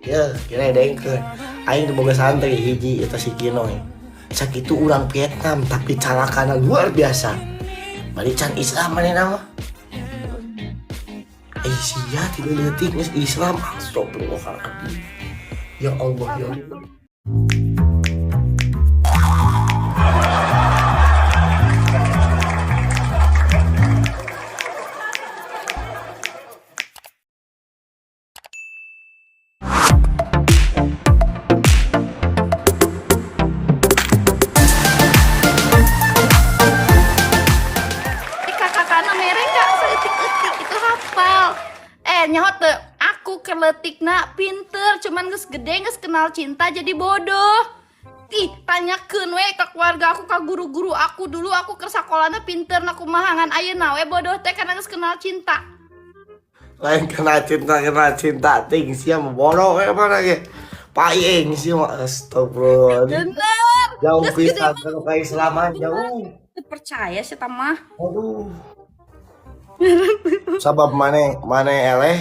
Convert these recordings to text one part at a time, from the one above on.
Ya, kira dengkeun. Aing teu boga santri hiji eta si Kinoy. Sakitu urang Vietnam tapi calakana luar biasa. Bari can Islam manehna mah. Eh sia ti leutik geus Islam, astagfirullahaladzim. Ya Allah ya Allah. Kakak-kakakna mere nggak saeutik-eutik itu hafal. Nyaho teu, aku keletikna pinter, cuman geus gede geus kenal cinta jadi bodoh. Ih, tanyakeun we ke keluarga aku, ke guru-guru aku dulu aku ke sakolana pinter na kumaha ngan ayeuna we bodoh teh karena geus kenal cinta. Lain kena cinta ting sia mah bodoh kayak mana ge. Paing sia mah astagfirullahaladzim. Bener. Jauh Geus gede pisan mah kana keislaman jauh. teu percaya sih mah. Aduh. Sabab maneh maneh eleh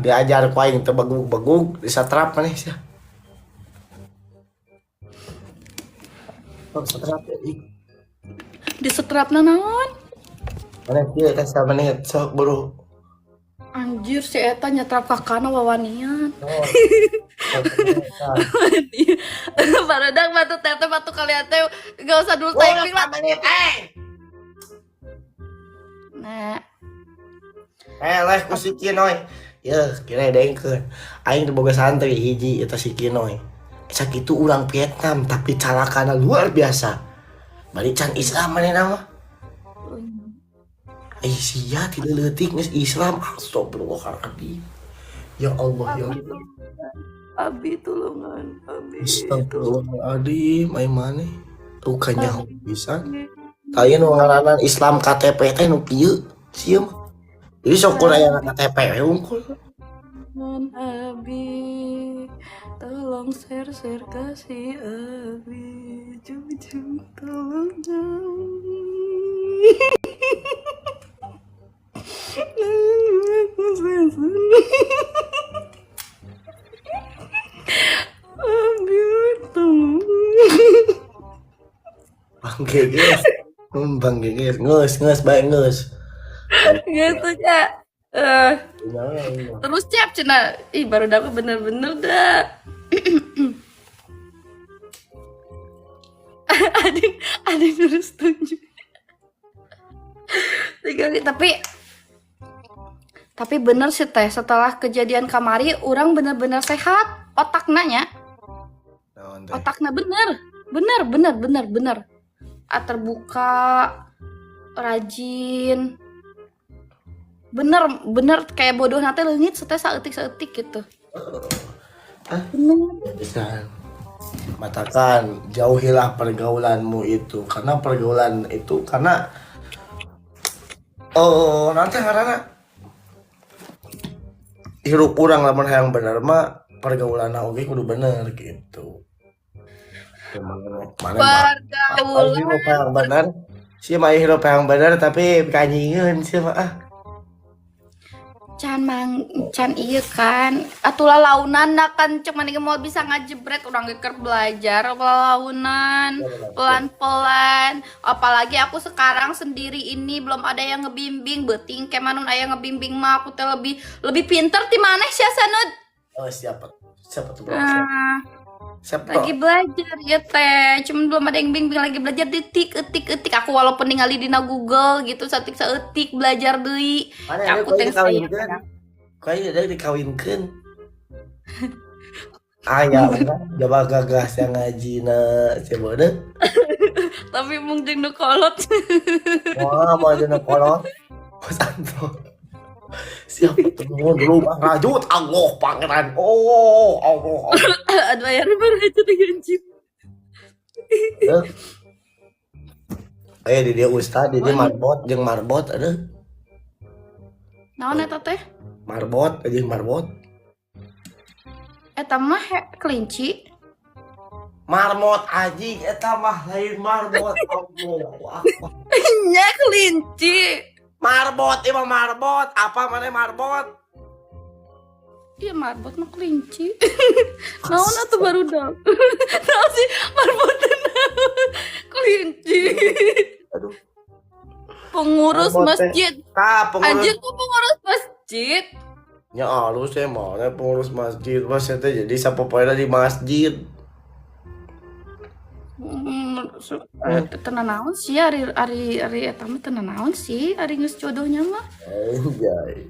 diajar ku aing teu begug-begug disatrap maneh sia. Sok satrap ya, ih. Disetrapna naon? Maneh kieu teh samenit sok buru. Anjir si eta nyetrap kakana wawanian. Oh, sok tah. Barudak batu tete batu kalian teh gak usah dulu Buru typing lah. samenit eh. Nah, Eleh ku si Kinoy. Yeuh, kira dengkeun. Aing teu boga santri hiji eta si Kinoy. Sakitu urang Vietnam tapi calakana luar biasa. Bari can Islam manehna mah. Eh sia ti leutik geus Islam, astagfirullahaladzim. Ya Allah ya Allah. Abi tulungan, Abi tulungan. Astagfirullahaladzim, ai maneh. Tuh kanyaho pisan. Tah ieu nu ngaranan Islam KTP teh nu kieu sia mah. Jadi sok kur aya KTP we unggul. Abi, tolong share share kasih Abi, cucu tolong. Abi tolong. Bangke geus. Bangke geus, geus geus bae geus. Gitu ya. Eh, terus cep cina, ih baru dapet bener-bener dah. Ada yang harus setuju. Tiga kali, tapi bener sih teh, setelah kejadian kamari orang bener-bener sehat otakna nya. Naon teh? Otakna bener bener bener bener bener. Ah, terbuka, rajin, bener bener kayak bodoh nanti leungit teh saeutik saeutik gitu. Hah? Bener. Bisa. Matakan jauhilah pergaulanmu itu karena pergaulan itu karena oh nanti karena hirup urang lamun hayang bener mah pergaulan oge kudu bener gitu. Mana Pergaulan hirup hayang bener sih mah hirup hayang bener tapi kanyingeun sih mah ah. Can mang can iya kan atulah launan nah kan cuman ini mau bisa ngajebret urang ge keur belajar launan pelan-pelan, apalagi aku sekarang sendiri ini belum ada yang ngebimbing beuting ke manun aya ngebimbing mah aku teh lebih lebih pinter ti maneh sia Sanud. Oh siapa siapa tuh bro siapa, Nah, siapa bro lagi belajar ya teh, cuman belum ada yang bimbing, lagi belajar detik etik etik aku walaupun ningali dina Google gitu saeutik saeutik belajar deui. Mana ada Aku kau teh saya dikawinkeun kau ada dikawinkeun aya urang jaba gagas yang ngajina siapa deh. Tapi mung jeung nu kolot. Wah mau jeung kolot Santo siapa tuh dulu Bang Rajut Allah pangeran oh Allah Allah. Aduh aya baru aja anjing. Eh di dia ustad di dia marbot jeung marbot aduh. Naon eta teh? Marbot jeung marbot. Eta mah kelinci. Marmot anjing eta mah lain marbot Allah akbar. Nya kelinci. Marbot ieu mah marbot apa mana marbot? Iya, marbot mah kelinci. Naon atuh barudak? Naon sih marbot teh naon? Kelinci. Aduh. Pengurus Marbot teh. masjid. Tah, pengurus. Anjir, kok pengurus masjid? Ya alus ya, mana pengurus masjid mas teh jadi sapopoena di masjid. Teu naon sih ari ari ari eta mah, teu naon sih ari geus jodohnya mah. Anjay.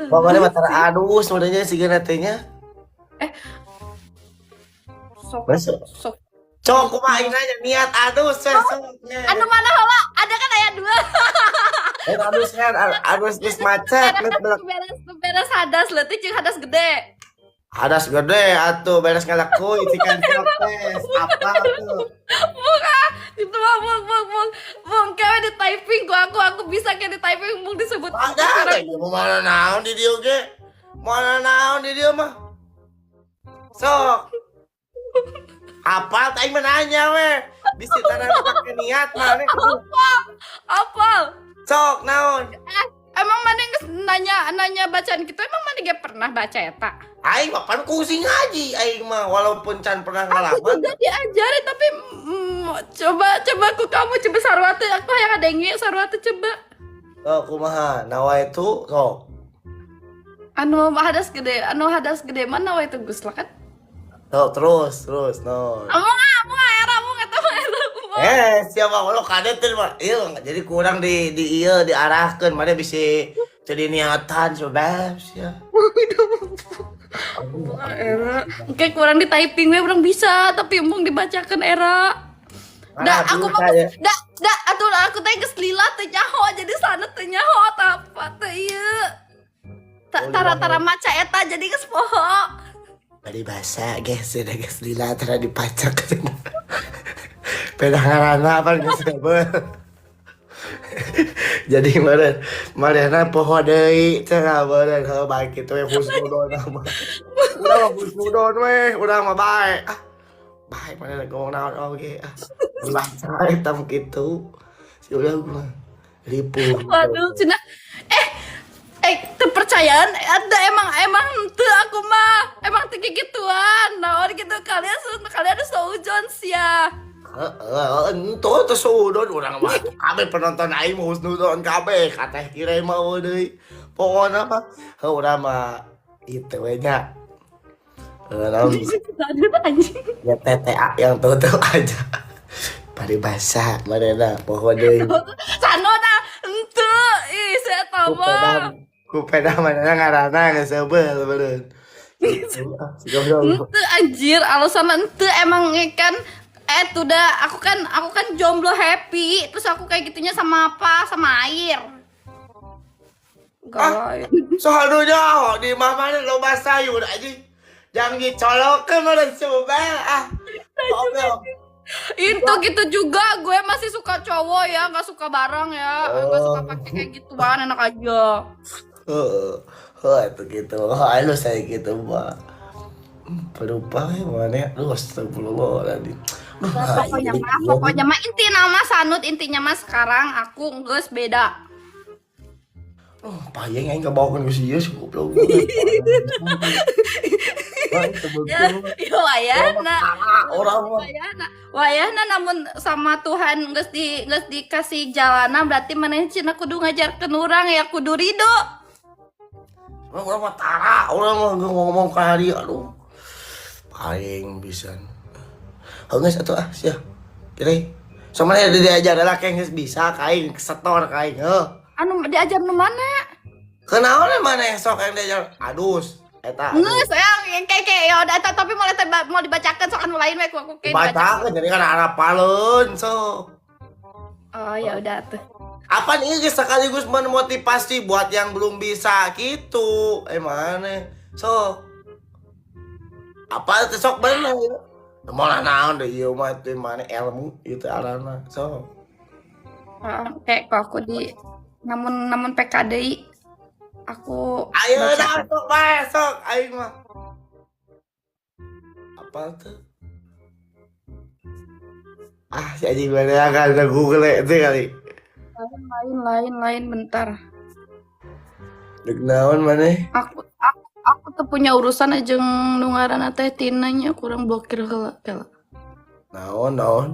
Pokoknya mah tara adus sebenarnya sih teh nya. Eh, sok. Masuk. Sok. Cok, kumaha aing nanya niat adus we sok nya. Anu mana heula? Ada kan aya dua. Eh, adus kan adus geus macet Beres geus beres beres hadas leutik jeung hadas gede. Hadas gede atuh beres ngalakuy cikan sok tes apa tuh. Buka itu mah bung bung bung bung kayak di typing ku aku bisa kayak di typing bung disebut. Ada teh mau mana naon di dieu ge? Mana naon di dieu mah? Sok. Apa teh aing mah nanya we? Bisi tanah pake niat mana? Apal. Sok naon? Eh, emang mana geus nanya nanya bacaan gitu, emang mana ge pernah baca eta? Aing mah pan kungsi ngaji aing mah walaupun can pernah Aku ngalaman. juga diajarin tapi coba coba aku kamu coba sarwate, aku yang ada yang sarwate coba. Oh, kumaha? Nawaitu sok. Anu hadas gede mana wae itu Gus lah kan. Sok terus terus no. Amung amung era amung eta mah era amung. Eh, siapa lo kadet teh mah. Iya, jadi kurang di ieu diarahkeun mana bisa jadi niatan coba sia. Era kayak kurang di typing we urang bisa tapi embung dibacakan era. Da Ah, aku bisa mah ya. da da atuh aku teh geus lila teu nyaho jadi sana teu nyaho apa teh ieu. Oh, Tara lila. tara maca eta jadi geus poho. Bari basa guys, sudah geus lila tara dipacak. Peda ngaranna apa geus sebel. Jadi meureun manehna poho deui cenah meureun heuh bae kitu we husnudon mah. Urang mah husnudon we, urang mah bae. Ah, bae manehna ngomong naon oge ah. Baca eta mah kitu. Si urang mah ripuh. Waduh, cenah eh eh kepercayaan ada emang emang teu aku mah emang teu gituan naon gitu, kalian kalian suuzon sia. Heeh, ento teh suudon urang mah kabeh penonton aing mah husnudon kabeh ka teh kira mah eueuh deui. Pokona mah heuh urang mah itu we nya. Heuh naon anjing. Ya TTA yang tutup aja. Paribasa manehna poho deui. Sano tah henteu ih saya tahu mah. Ku peda manehna ngaranna geus seubeuh meureun. Gitu ah, si goblok. Henteu anjir, alasan henteu emang kan eh tuh dah aku kan jomblo happy terus aku kayak gitunya sama apa, sama air. Ah, Enggak. soalnya nyaho di imah mana loba sayur anjing. Jangan dicolokkeun meureun coba ah. Goblok. Itu gitu juga gue masih suka cowok ya, nggak suka barang ya, nggak suka Oh. pakai kayak gituan, enak aja. Heeh. Heuh itu gitu. Halus saya gitu mah. Pelupa ya mana? Aduh, astagfirullahaladzim. Duh, Ya, pokoknya jadi mah kieu. pokoknya mah inti nama Sanut intinya mah sekarang aku geus beda. Oh, payeng aing kabawakeun ku si ieu si goblok. Wah, itu Ya, betul. ya wayahna. Orang mah. Wayahna. Wayahna namun sama Tuhan geus di geus dikasih jalanan berarti maneh cenah kudu ngajarkeun urang ya kudu ridho. Urang mah tara, urang mah ngomong ka dia aduh. Paling bisa. Heuh geus atuh ah sia. Kira sama diajar lah kayak geus bisa ka aing setor ka aing heuh. Anu diajar nu mana? Kenaon mana sok yang diajar? Adus eta. Geus yang kayak kayak ya udah eta tapi mau dibacakan sok anu lain we ku aku kayak dibacakan. Dibacakeun jadi kan arapaleun sok. Oh ya udah tuh. Apa nih geus sekaligus memotivasi buat yang belum bisa gitu. Eh mana? Sok. Apa teh sok bener ya? Mau naon deh ieu mah teh mana ilmu ieu teh arana. Sok. Heeh, kayak kok aku di namun namun PKDI aku Ayo baca. dah sok bae sok aing mah. Apa tuh? Ah, si anjing mana akan ada Google itu kali. Lain lain lain lain bentar. Rek naon maneh? Aku tuh punya urusan aja nu ngaranna teh Tina nya, kurang blokir heula kela. Naon naon?